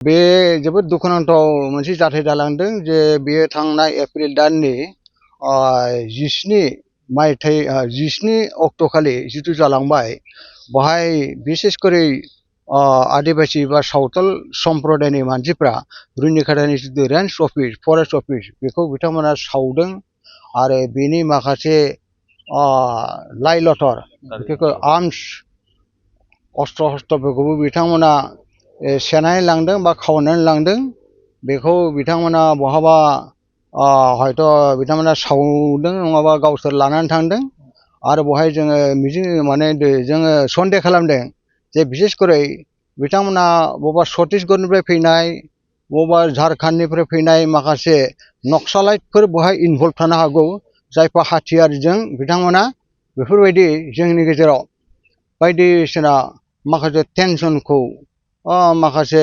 बे जोबोद दुखुनांथाव मोनसे जाथाय जालांदों जे बेयो थांनाय एप्रिल दाननि 17 अक्ट'खालि जिथु जालांबाय बेवहाय बिसेसकरि आदिबासि बा सावथाल सम्प्रदायनि मानसिफ्रा रुनिकाटानि जिथु रेन्ज अफिस फरेस्ट अफिस बेखौ बिथांमोना सावदों आरो बेनि माखासे लाइ लथर बेखौ आर्मस अस्त्र हस्त्रफोरखौबो बिथांमोना सेनानै लांदों बा खावनानै लांदों बेखौ बिथांमोना बहाबा हयथ' बिथांमोना सावदों नङाबा गावसोर लानानै थांदों आरो बेवहाय जोङो जोङो सन्देह खालामदों जे बिसेसकरि बिथांमोना बबेबा छत्तीसगढ़निफ्राय फैनाय बबेबा झारखंडनिफ्राय फैनाय माखासे नक्सालाइटफोर बेवहाय इनभल्भ थानो हागौ जायफोर हाथियारजों बिथांमोना बेफोरबायदि जोंनि गेजेराव बायदिसिना माखासे टेनसनखौ माखासे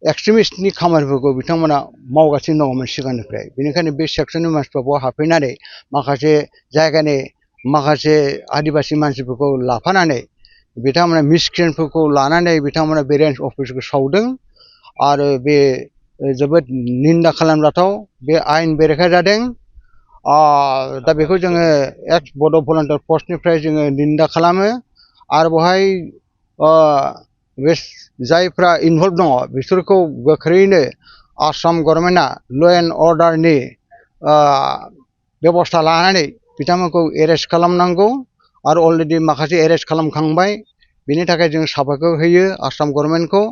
एक्सट्रिमिस्टनि खामानिफोरखौ बिथांमोना मावगासिनो दङमोन सिगांनिफ्राय बेनिखायनो बे सेक्सननि मानसिफ्रा बेयाव हाबफैनानै माखासे जायगानि माखासे आदिबासि मानसिफोरखौ लाफानानै बिथांमोना मिसक्रियेन्टफोरखौ लानानै बिथांमोना बे रेन्ज अफिसखौ सावदों आरो बे जोबोद निन्दा खालामजाथाव बे आयेन बेरेखा जादों दा बेखौ जोङो एक्स बड' भलन्टियार फर्सनिफ्राय जोङो निन्दा खालामो आरो बेवहाय बे जायफ्रा इनभल्भ दङ बिसोरखौ गोख्रैनो आसाम गभर्नमेन्टआ ल' एन्ड अर्डारनि बेबस्था लानानै बिथांमोनखौ एरेस्ट खालामनांगौ आरो अलरेडि माखासे एरेस्ट खालामखांबाय बेनि थाखाय जों साबायखर होयो आसाम गभर्नमेन्टखौ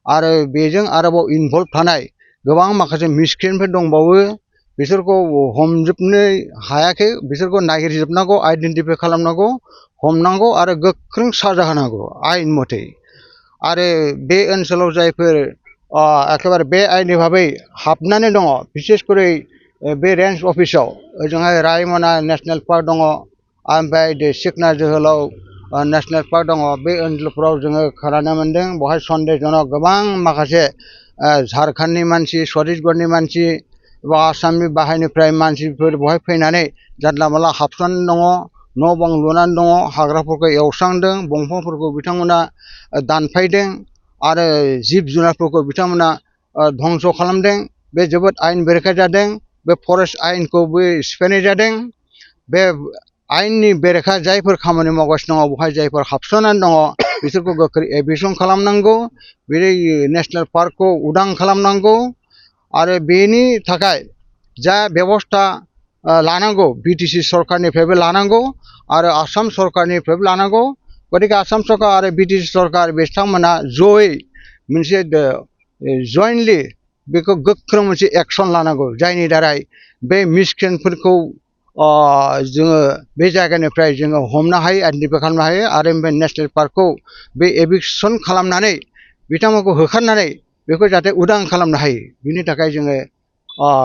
आरो बेजों आरोबाव इनभल्भ थानाय गोबां माखासे मिसक्रियेन्टफोर दंबावो बिसोरखौ हमजोबनो हायाखै बिसोरखौ नागिरजोबनांगौ आइडेन्टिफाइ खालामनांगौ हमनांगौ आरो गोख्रों साजा होनांगौ आयेन मथै आरो बे ओनसोलाव जायफोर एखेबारे बे आयेननि भाबै हाबनानै दङ बिसेसकरि बे रेन्ज अफिसाव ओजोंहाय रायमना नेसनेल पार्क दङ ओमफ्राय सिखना जोहोलाव नेसनेल पार्क दङ बे ओनसोलफोराव जोङो खोनानो मोन्दों बेवहाय सन्देहजनक गोबां माखासे झारखंडनि मानसि छत्तीसगढ़नि मानसि एबा आसामनि बाहेरनिफ्राय मानसिफोर बेवहाय फैनानै जानला मोनला हाबसोनानै दङ न' बां लुनानै दङ हाग्राफोरखौ एवस्रांदों दंफांफोरखौ बिथांमोना दानफायदों आरो जिब जुनारफोरखौ बिथांमोना धंस खालामदों बे जोबोद आयेन बेरेखा जादों बे फरेस्ट आयेनखौबो सिफायनाय जादों बे आयेननि बेरेखा जायफोर खामानि मावगासिनो दङ बेवहाय जायफोर हाबसोनानै दङ बिसोरखौ गोख्रै एभिक्सन खालामनांगौ बे नेसनेल पार्कखौ उदां खालामनांगौ आरो बेनि थाखाय जा बेबस्था लानांगौ बिटिसि सरकारनिफ्रायबो लानांगौ आरो आसाम सरकारनिफ्रायबो लानांगौ गतिके आसाम सरकार आरो बिटिसि सरकार बिथांमोना जयै मोनसे जयेन्टलि बेखौ गोख्रों मोनसे एक्सन लानांगौ जायनि दारै बे मिसक्रियेन्टफोरखौ जोङो बे जायगानिफ्राय जोङो हमनो हायो आइडेन्टिफाइ खालामनो हायो आरो बे नेसनेल पार्कखौ बे एभिक्सन खालामनानै बिथांमोनखौ होखारनानै बेखौ जाहाथे उदां खालामनो हायो बिनि थाखाय जोङो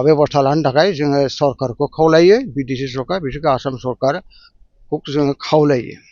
बेबस्था लानो थाखाय जोङो सरकारखौ खावलायो बिटिसि सरकार बिसोरखौ आसाम सरकारखौ जोङो खावलायो।